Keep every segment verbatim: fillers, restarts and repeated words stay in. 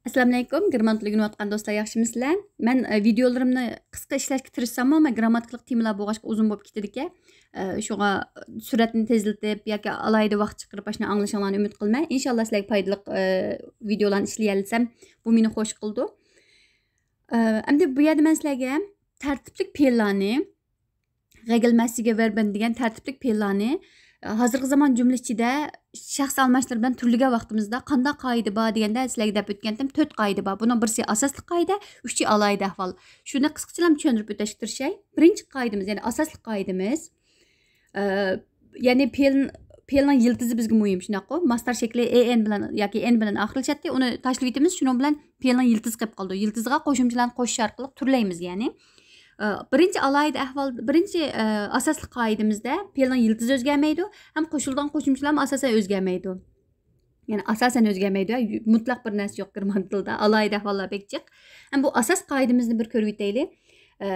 ئەسسالامۇئەلەيكۇم، گېرمان تىلى ئۆگىنىۋاتقان دوستلار، ياخشىمۇسىلەر؟ مەن، ئە، ۋىدېئولىرىمنى قىسقا ئىشلەشكە تىرىشساممۇ، مەن گىرامماتىكىلىق تېمىلار بولغاچقا ئۇزۇن بولۇپ كېتىدىكەن. ئە، شۇڭا سۈرئەتنى تېزلىتىپ ياكى ئالاھىدە ۋاقىت چىقىرىپ ئاشۇنى ئاڭلىشىڭلارنى ئۈمىد قىلىمەن. ئىنشاللا سىلەرگە پايدىلىق، ئە، ۋىدېئولارنى ئىشلىيەلىسەم، بۇ مېنى خوش قىلىدۇ. ئە، ئەمدى بۇ يەردە مەن سىلەرگە تەرتىپلىك پېئىللارنى، رېگلمەسسىگە ۋېربىن دېگەن تەرتىپلىك پېئىللارنى، ھازىرقى زامان جۈملە ئىچىدە شەخس ئالماشلىرى بىلەن تۈرلىگەن ۋاقتىمىزدا قانداق قائىدە بار دېگەندە، سىلەرگە دەپ ئۆتكەنتىم، تۆت قائىدە بار. بۇنىڭ بىرسى ئاساسلىق قائىدە، ئۈچى ئالاھىدە ئەھۋال. شۇنى قىسقىچىلا چۈشەندۈرۈپ ئۆتۈشكە تىرىشاي. بىرىنچى قائىدىمىز، يەنى ئاساسلىق قائىدىمىز، ئە، يەنى پېئىل، پېئىلنىڭ يىلتىزى بىزگە مۇھىم، شۇنداققۇ؟ ماستار شەكلى ئې ئېن بىلەن ياكى ئېن بىلەن ئاخىرلىشاتتى، ئۇنى تاشلىۋېتىمىز، شۇنىڭ بىلەن پېئىلنىڭ يىلتىزى قېلىپ قالىدۇ. يىلتىزىغا قوشۇمچىلارنى قوشۇش ئارقىلىق تۈرلەيمىز، يەنى. ئە، بىرىنچى ئالاھىدە ئەھۋال، بىرىنچى، ئە، ئاساسلىق قائىدىمىزدە پېئىلنىڭ يىلتىزى ئۆزگەرمەيدۇ ھەم قوشۇلىدىغان قوشۇمچىلارمۇ ئاساسەن ئۆزگەرمەيدۇ. يەنى ئاساسەن ئۆزگەرمەيدۇ، مۇتلەق بىر نەرسە يوق گېرمان تىلىدا، ئالاھىدە ئەھۋاللار بەك جىق. ھەم بۇ ئاساس قائىدىمىزنى بىر كۆرۈۋېتەيلى. ئە،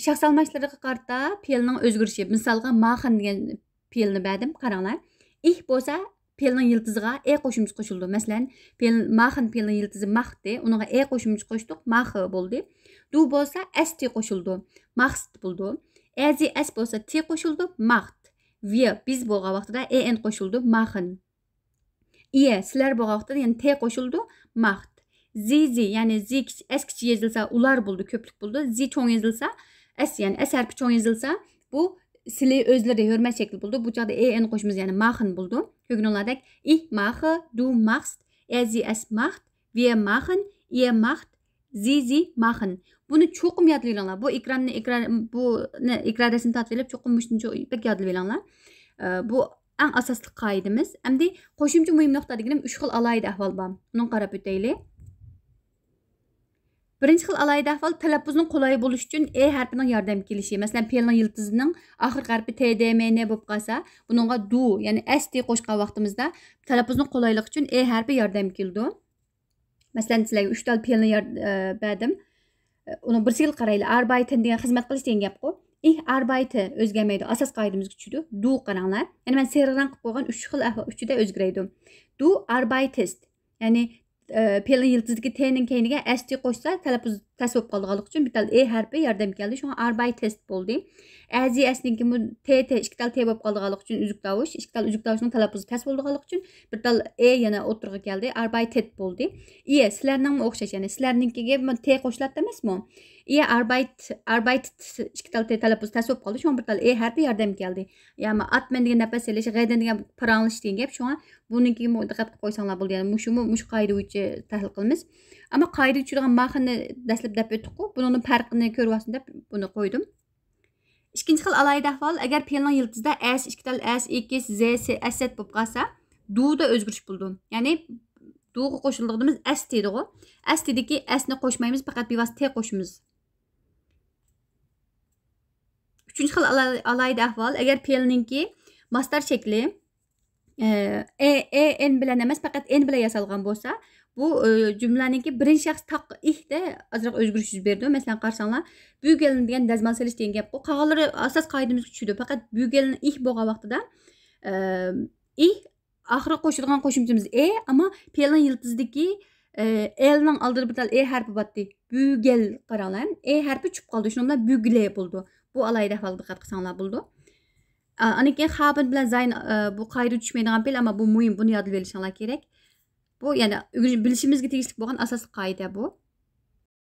شەخس ئالماشلىرىغا قارىتا پېئىلنىڭ ئۆزگىرىشى. مىسالغا، ماخېن دېگەن پېئىلنى بەردىم، قاراڭلار. ئىھ بولسا پېئىلنىڭ يىلتىزىغا ئې قوشۇمچە قوشۇلىدۇ. مەسىلەن، پېئىل، ماخېن پېئىلنىڭ يىلتىزى ماختى، ئۇنىڭغا ئې قوشۇمچە قوشتۇق، ماخې بولدى. دۇ بولسا ئەس تى قوشۇلىدۇ، ماخست بولىدۇ. ئە زى ئەس بولسا تى قوشۇلىدۇ، ماخت. ۋىيە، بىز بولغان ۋاقتىدا ئې ئېن قوشۇلىدۇ، ماخېن. ئىيە، سىلەر بولغان ۋاقتىدا يەنە تې قوشۇلىدۇ، ماخت. زى، زى، يەنى زى كىچ-، ئەس كىچىك يېزىلسا ئۇلار بولىدۇ، كۆپلۈك بولىدۇ. زى چوڭ يېزىلسا، ئەس، يەنى ئەس ھەرپى چوڭ يېزىلسا، بۇ سىلى ئۆزلىرى ھۆرمەت شەكلى بولىدۇ. بۇ چاغدا ئې ئېن قوشىمىز، يەنى ماخېن بولىدۇ. كۆرگىنىڭلاردەك، ئىھ ماخې، دۇ ماخست، ئە زى ئەس ماخت، ۋىيە ماخېن، ئىيە ماخت، زى، زى ماخېن. بۇنى چوقۇم يادلىۋېلىڭلار. بۇ ئېكراننى، ئېكران، بۇنى ئېكران رەسىمى تارتىۋېلىپ، چوقۇم مۇشۇنى چو-، بەك يادلىۋېلىڭلار. ئە، بۇ ئەڭ ئاساسلىق قائىدىمىز. ئەمدى قوشۇمچە مۇھىم نۇقتا دېگىنىم ئۈچ خىل ئالاھىدە ئەھۋال بار. ئۇنىڭغا قاراپ ئۆتەيلى. بىرىنچى خىل ئالاھىدە ئەھۋال تەلەپپۇزنىڭ قولايلىق بولۇشى ئۈچۈن ئې ھەرپىنىڭ ياردەمگە كېلىشى. مەسىلەن، پېئىلنىڭ يىلتىزىنىڭ ئاخىرقى ھەرپى تې دې مې نې بولۇپ قالسا، بۇنىڭغا دۇ، يەنى ئەس تى قوشقان ۋاقتىمىزدا تەلەپپۇزنىڭ قولايلىقى ئۈچۈن ئې ھەرپى ياردەمگە كېلىدۇ. مەسىلەن، سىلەرگە ئۈچ تال پېئىلنى يار-، ئە، بەردىم. ئە، ئۇنىڭ بىرسىگە قارايلى. ئاربايتېن دېگەن خىزمەت قىلىش دېگەن گەپقۇ. ئىھ ئاربايتې ئۆزگەرمەيدۇ. ئاساس قائىدىمىزگە چۈشىدۇ. دۇ قاراڭلار. يەنى مەن سېرىق رەڭ قىلىپ قويغان ئۈچ خىل ئەھۋال ئۈچىدە ئۆزگىرەيدۇ. دۇ ئاربايتېست. يەنى، ئە، پېئىلنىڭ يىلتىزىدىكى تېنىڭ كەينىگە ئەس تى قوشسا، تەلەپپۇز تەس بولۇپ قالىدىغانلىقى ئۈچۈن بىر تال ئې ھەرپى ياردەمگە كەلدى. شۇڭا ئاربايتېست بولدى. ئە زى ئەسنىڭكىمۇ تې، تې ئىككى تال تې بولۇپ قالىدىغانلىقى ئۈچۈن ئۈزۈك تاۋۇش. ئىككى تال ئۈزۈك تاۋۇشنىڭ تەلەپپۇزى تەس بولىدىغانلىقى ئۈچۈن بىر تال ئې يەنە ئوتتۇرىغا كەلدى. ئاربايتېت بولدى. ئىيە، سىلەرنىڭمۇ ئوخشاش، يەنى سىلەرنىڭكىگە تې قوشۇلاتتى ئەمەسمۇ؟ ئىيە، ئاربايت، ئاربايتېت ئىككى تال تې تەلەپپۇز تەس بولۇپ قالدى. شۇڭا بىر تال ئې ھەرپى ياردەمگە كەلدى. يا، ئەمما ئات مەن دېگەن نەپەس ئېلىش، غەدەن دېگەن پاراڭلىشىش دېگەن گەپ. شۇڭا بۇنىڭكىگىمۇ دىققەت قىلىپ قويساڭلار بولدى. يەنى مۇشۇمۇ، مۇشۇ قائىدە بويىچە تەھلىل قىلىمىز. ئەمما قائىدىگە چۈشىدىغان ماخېننى دەسلەپ دەپ ئۆتتۇققۇ، بۇنىڭدىن پەرقىنى كۆرۈۋالسۇن دەپ بۇنى قويدۇم. ئىككىنچى خىل ئالاھىدە ئەھۋال، ئەگەر پېئىلنىڭ يىلتىزىدا ئەس، ئىككى تال ئەس، ئېكىس، زې، سې، ئەس، زەت بولۇپ قالسا، دۇدا ئۆزگىرىش بولىدۇ. يەنى دۇغا قوشۇلىدىغىنىمىز ئەس تېدىغۇ. ئەس تېدىكى ئەسنى قوشمايمىز، پەقەت بىۋاسىتە تې قوشىمىز. ئۈچىنچى خىل ئالا-، ئالاھىدە ئەھۋال، ئەگەر پېئىلنىڭكى ماستار شەكلى، ئە، ئە، ئە، ئېن بىلەن ئەمەس، پەقەت ئېن بىلەن ياسالغان بولسا، بۇ، ئە، جۈملىنىڭكى بىرىنچى شەخس تاق ئىھدە ئازراق ئۆزگىرىش يۈز بېرىدۇ. مەسىلەن، قارىساڭلار، بۈگەلنى دېگەن دەزمال سېلىش دېگەن گەپقۇ. قالغانلىرى ئاساس قائىدىمىزگە چۈشىدۇ. پەقەت بۈگەلنى ئىھ بولغان ۋاقتىدا، ئە، ئىھ ئاخىرىغا قوشىدىغان قوشۇمچىمىز ئې، ئەمما پېئىلنىڭ يىلتىزىدىكى، ئە، ئېلنىڭ ئالدىدا بىر تال ئې ھەرپى بارتى. بۈگەل، قاراڭلار. ئې ھەرپى چۈشۈپ قالدى. شۇنىڭ بىلەن بۈگلې بولىدۇ. بۇ ئالاھىدە ئەھۋالغا دىققەت قىلساڭلار بولىدۇ. ئا، ئاندىن كېيىن خابىن بىلەن زاين، ئا، بۇ قائىدە چۈشمەيدىغان پېئىل، ئەمما بۇ مۇھىم، بۇنى يادلىۋېلىشىڭلار كېرەك. بۇ يەنە ئۆگىنىش-، بىلىشىمىزگە تېگىشلىك بولغان ئاساسلىق قائىدە بۇ.